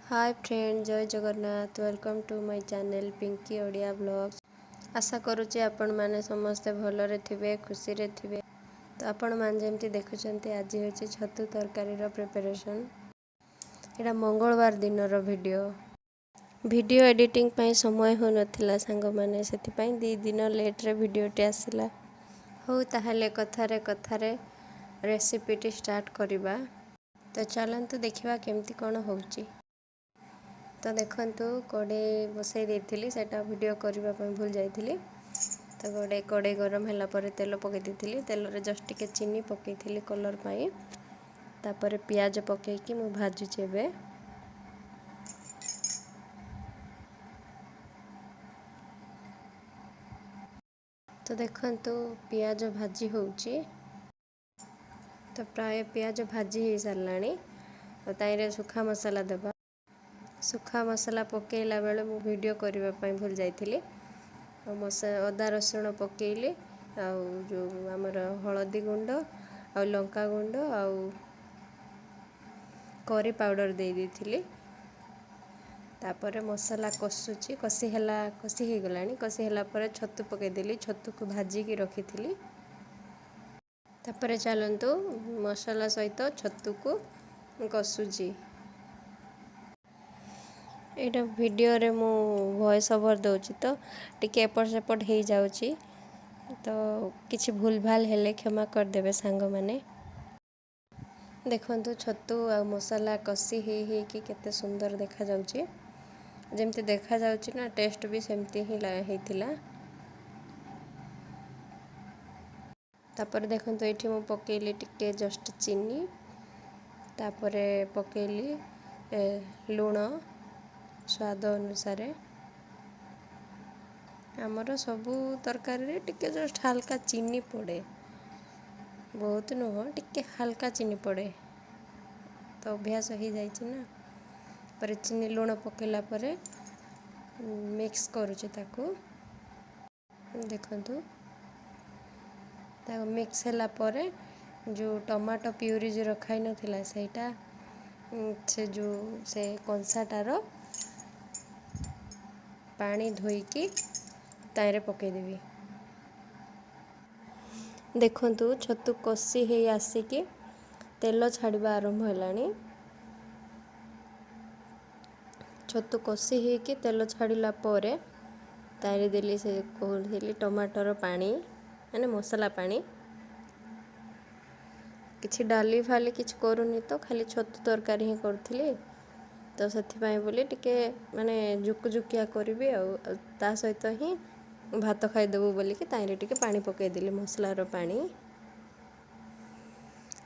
Hi friend, Jay Jagannath. Welcome to my channel Pinki Odia vlog. ଆଶା କରୁଛି ଆପଣମାନେ ସମସ୍ତେ ଭଲରେ ଥିବେ, ଖୁସିରେ ଥିବେ। ତ ଆପଣମାନେ ଯେମିତି ଦେଖୁଛନ୍ତି, ଆଜି ହେଉଛି ଛତୁ ତରକାରୀର ପ୍ରିପାରେସନ୍। ଏଇଟା ମଙ୍ଗଳବାର ଦିନର ଭିଡ଼ିଓ। ଭିଡ଼ିଓ ଏଡ଼ିଟିଂ ପାଇଁ ସମୟ ହେଉନଥିଲା ସାଙ୍ଗମାନେ, ସେଥିପାଇଁ 2 ଦିନ ଲେଟ୍ରେ ଭିଡ଼ିଓଟି ଆସିଲା। ହଉ ତାହେଲେ, କଥାରେ କଥାରେ ରେସିପିଟି ଷ୍ଟାର୍ଟ କରିବା। ତ ଚାଲନ୍ତୁ ଦେଖିବା କେମିତି କ'ଣ ହେଉଛି। ତ ଦେଖନ୍ତୁ, କଢ଼େଇ ବସାଇ ଦେଇଥିଲି, ସେଇଟା ଭିଡ଼ିଓ କରିବା ପାଇଁ ଭୁଲି ଯାଇଥିଲି। ତ କଢ଼େଇ ଗରମ ହେଲା ପରେ ତେଲ ପକାଇ ଦେଇଥିଲି। ତେଲରେ ଜଷ୍ଟ ଟିକେ ଚିନି ପକାଇଥିଲି କଲର୍ ପାଇଁ। ତାପରେ ପିଆଜ ପକାଇକି ମୁଁ ଭାଜୁଛି ଏବେ। ତ ଦେଖନ୍ତୁ, ପିଆଜ ଭାଜି ହେଉଛି। ତ ପ୍ରାୟ ପିଆଜ ଭାଜି ହେଇସାରିଲାଣି। ଆଉ ତାଇଁରେ ଶୁଖା ମସଲା ଦେବା। ଶୁଖା ମସଲା ପକାଇଲା ବେଳେ ମୁଁ ଭିଡ଼ିଓ କରିବା ପାଇଁ ଭୁଲି ଯାଇଥିଲି। ଆଉ ଅଦା ରସୁଣ ପକାଇଲି, ଆଉ ଯେଉଁ ଆମର ହଳଦୀ ଗୁଣ୍ଡ ଆଉ ଲଙ୍କା ଗୁଣ୍ଡ ଆଉ କରି ପାଉଡ଼ର ଦେଇ ଦେଇଥିଲି। ତାପରେ ମସଲା କଷୁଛି। କଷି ହେଲା, କଷି ହେଇଗଲାଣି। କଷି ହେଲା ପରେ ଛତୁ ପକାଇଦେଲି, ଛତୁକୁ ଭାଜିକି ରଖିଥିଲି। ତାପରେ ଚାଲନ୍ତୁ, ମସଲା ସହିତ ଛତୁକୁ କଷୁଛି। ଏଇଟା ଭିଡ଼ିଓରେ ମୁଁ ଭଏସ୍ ଓଭର୍ ଦେଉଛି, ତ ଟିକେ ଏପଟ ସେପଟ ହେଇଯାଉଛି। ତ କିଛି ଭୁଲ ଭାଲ ହେଲେ କ୍ଷମା କରିଦେବେ ସାଙ୍ଗମାନେ। ଦେଖନ୍ତୁ, ଛତୁ ଆଉ ମସଲା କଷି ହେଇ ହେଇକି କେତେ ସୁନ୍ଦର ଦେଖାଯାଉଛି। ଯେମିତି ଦେଖାଯାଉଛି ନା, ଟେଷ୍ଟ ବି ସେମିତି ହିଁ ହେଇଥିଲା। ତାପରେ ଦେଖନ୍ତୁ, ଏଇଠି ମୁଁ ପକାଇଲି ଟିକେ ଜଷ୍ଟ ଚିନି। ତାପରେ ପକାଇଲି ଲୁଣ ସ୍ୱାଦ ଅନୁସାରେ। ଆମର ସବୁ ତରକାରୀରେ ଟିକେ ଜଷ୍ଟ ହାଲକା ଚିନି ପଡ଼େ, ବହୁତ ନୁହଁ, ଟିକେ ହାଲକା ଚିନି ପଡ଼େ। ତ ଅଭ୍ୟାସ ହେଇଯାଇଛି ନା। ତାପରେ ଚିନି ଲୁଣ ପକାଇଲା ପରେ ମିକ୍ସ କରୁଛି ତାକୁ। ଦେଖନ୍ତୁ, ତାକୁ ମିକ୍ସ ହେଲା ପରେ ଯେଉଁ ଟମାଟୋ ପିଉରି ଯେଉଁ ରଖା ହେଇନଥିଲା, ସେଇଟା ସେ ଯେଉଁ ସେ କଂସାଟାର ପାଣି ଧୋଇକି ତାଇଁରେ ପକାଇଦେବି। ଦେଖନ୍ତୁ, ଛତୁ କଷି ହେଇ ଆସିକି ତେଲ ଛାଡ଼ିବା ଆରମ୍ଭ ହେଲାଣି। ଛତୁ କଷି ହେଇକି ତେଲ ଛାଡ଼ିଲା ପରେ ତାଇଁରେ ଦେଲି ସେ କହୁଥିଲି ଟମାଟର ପାଣି, ମାନେ ମସଲା ପାଣି। କିଛି ଡାଲି ଫାଲି କିଛି କରୁନି ତ, ଖାଲି ଛତୁ ତରକାରୀ ହିଁ କରୁଥିଲି। ତ ସେଥିପାଇଁ ବୋଲି ଟିକେ ମାନେ ଜୁକୁଜୁକିଆ କରିବି ଆଉ ତା ସହିତ ହିଁ ଭାତ ଖାଇଦେବୁ ବୋଲିକି ତାଇଁରେ ଟିକେ ପାଣି ପକାଇଦେଲି, ମସଲାର ପାଣି।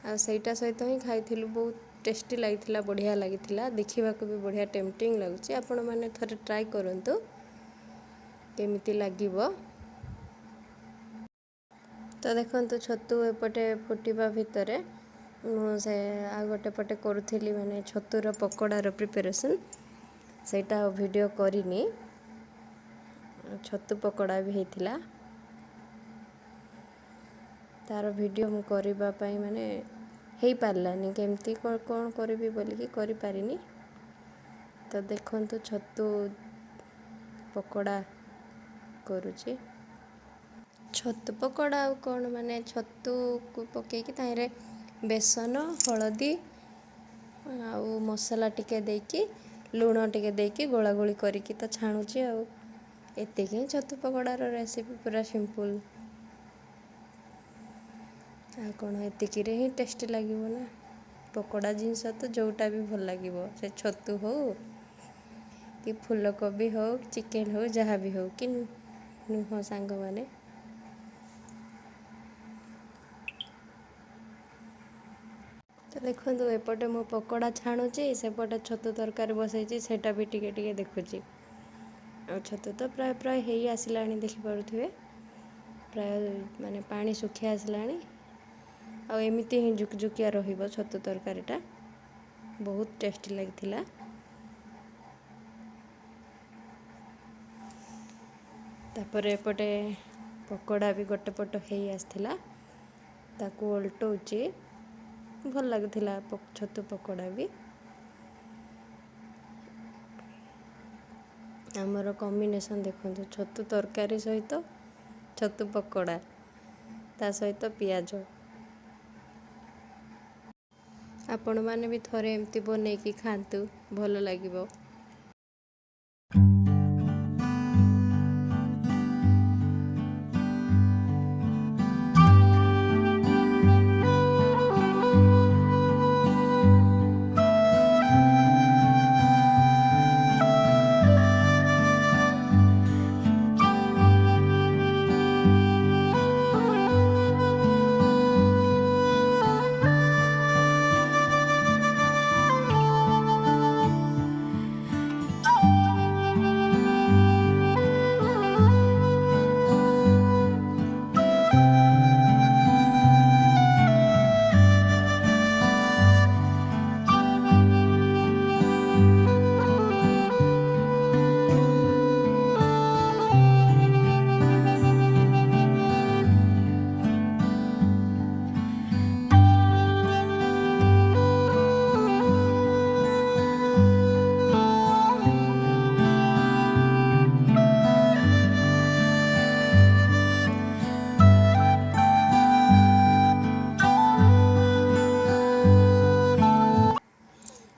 ଆଉ ସେଇଟା ସହିତ ହିଁ ଖାଇଥିଲୁ। ବହୁତ ଟେଷ୍ଟି ଲାଗିଥିଲା, ବଢ଼ିଆ ଲାଗିଥିଲା। ଦେଖିବାକୁ ବି ବଢ଼ିଆ ଟେମ୍ପଟିଂ ଲାଗୁଛି। ଆପଣମାନେ ଥରେ ଟ୍ରାଏ କରନ୍ତୁ, କେମିତି ଲାଗିବ। ତ ଦେଖନ୍ତୁ, ଛତୁ ଏପଟେ ଫୁଟିବା ଭିତରେ ମୁଁ ସେ ଆଉ ଗୋଟେ ପଟେ କରୁଥିଲି, ମାନେ ଛତୁର ପକୋଡ଼ାର ପ୍ରିପାରେସନ୍। ସେଇଟା ଆଉ ଭିଡ଼ିଓ କରିନି। ଛତୁ ପକୋଡ଼ା ବି ହେଇଥିଲା, ତାର ଭିଡ଼ିଓ ମୁଁ କରିବା ପାଇଁ ମାନେ ହେଇପାରିଲାନି। କେମିତି କ'ଣ କରିବି ବୋଲିକି କରିପାରିନି। ତ ଦେଖନ୍ତୁ, ଛତୁ ପକୋଡ଼ା କରୁଛି। ଛତୁ ପକୋଡ଼ା ଆଉ କ'ଣ, ମାନେ ଛତୁକୁ ପକାଇକି ତାହିଁରେ ବେସନ, ହଳଦୀ ଆଉ ମସଲା ଟିକେ ଦେଇକି, ଲୁଣ ଟିକେ ଦେଇକି ଗୋଳାଗୋଳି କରିକି ତ ଛାଣୁଛି। ଆଉ ଏତିକି ହିଁ ଛତୁ ପକୋଡ଼ାର ରେସିପି, ପୁରା ସିମ୍ପଲ୍। ଆଉ କ'ଣ, ଏତିକିରେ ହିଁ ଟେଷ୍ଟି ଲାଗିବ ନା। ପକୋଡ଼ା ଜିନିଷ ତ ଯେଉଁଟା ବି ଭଲ ଲାଗିବ, ସେ ଛତୁ ହଉ କି ଫୁଲକୋବି ହଉ, ଚିକେନ୍ ହଉ, ଯାହା ବି ହଉ କି ନୁହଁ ସାଙ୍ଗମାନେ? ତ ଦେଖନ୍ତୁ, ଏପଟେ ମୁଁ ପକୋଡ଼ା ଛାଣୁଛି, ସେପଟେ ଛତୁ ତରକାରୀ ବସେଇଛି, ସେଇଟା ବି ଟିକେ ଟିକେ ଦେଖୁଛି। ଆଉ ଛତୁ ତ ପ୍ରାୟ ପ୍ରାୟ ହେଇ ଆସିଲାଣି, ଦେଖିପାରୁଥିବେ, ପ୍ରାୟ ମାନେ ପାଣି ଶୁଖି ଆସିଲାଣି। ଆଉ ଏମିତି ହିଁ ଜୁକଜୁକିଆ ରହିବ ଛତୁ ତରକାରୀଟା। ବହୁତ ଟେଷ୍ଟି ଲାଗିଥିଲା। ତାପରେ ଏପଟେ ପକୋଡ଼ା ବି ଗୋଟେ ପଟ ହେଇ ଆସିଥିଲା, ତାକୁ ଓଲଟଉଛି। ଭଲ ଲାଗୁଥିଲା ଛତୁ ପକୋଡ଼ା ବି। ଆମର କମ୍ବିନେସନ୍ ଦେଖନ୍ତୁ, ଛତୁ ତରକାରୀ ସହିତ ଛତୁ ପକୋଡ଼ା, ତା ସହିତ ପିଆଜ। ଆପଣମାନେ ବି ଥରେ ଏମିତି ବନେଇକି ଖାଆନ୍ତୁ, ଭଲ ଲାଗିବ।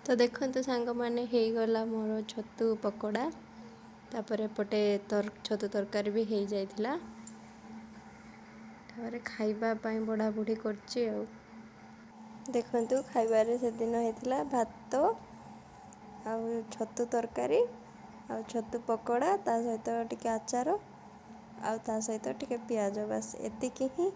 ତ ଦେଖନ୍ତୁ ସାଙ୍ଗମାନେ, ହେଇଗଲା ମୋର ଛତୁ ପକୋଡ଼ା। ତାପରେ ଏପଟେ ଛତୁ ତରକାରୀ ବି ହେଇଯାଇଥିଲା। ତାପରେ ଖାଇବା ପାଇଁ ବଢ଼ାବୁଢ଼ି କରୁଛି। ଆଉ ଦେଖନ୍ତୁ, ଖାଇବାରେ ସେଦିନ ହେଇଥିଲା ଭାତ ଆଉ ଛତୁ ତରକାରୀ ଆଉ ଛତୁ ପକୋଡ଼ା, ତା ସହିତ ଟିକେ ଆଚାର ଆଉ ତା ସହିତ ଟିକେ ପିଆଜ। ବାସ୍, ଏତିକି ହିଁ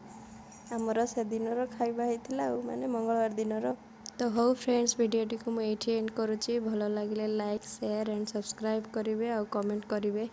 ଆମର ସେଦିନର ଖାଇବା ହେଇଥିଲା, ଆଉ ମାନେ ମଙ୍ଗଳବାର ଦିନର। ତ ହଉ ଫ୍ରେଣ୍ଡସ୍, ଭିଡ଼ିଓଟିକୁ ମୁଁ ଏଇଠି ଏଣ୍ଡ କରୁଛି। ଭଲ ଲାଗିଲେ ଲାଇକ୍, ସେୟାର ଆଣ୍ଡ ସବସ୍କ୍ରାଇବ୍ କରିବେ ଆଉ କମେଣ୍ଟ କରିବେ।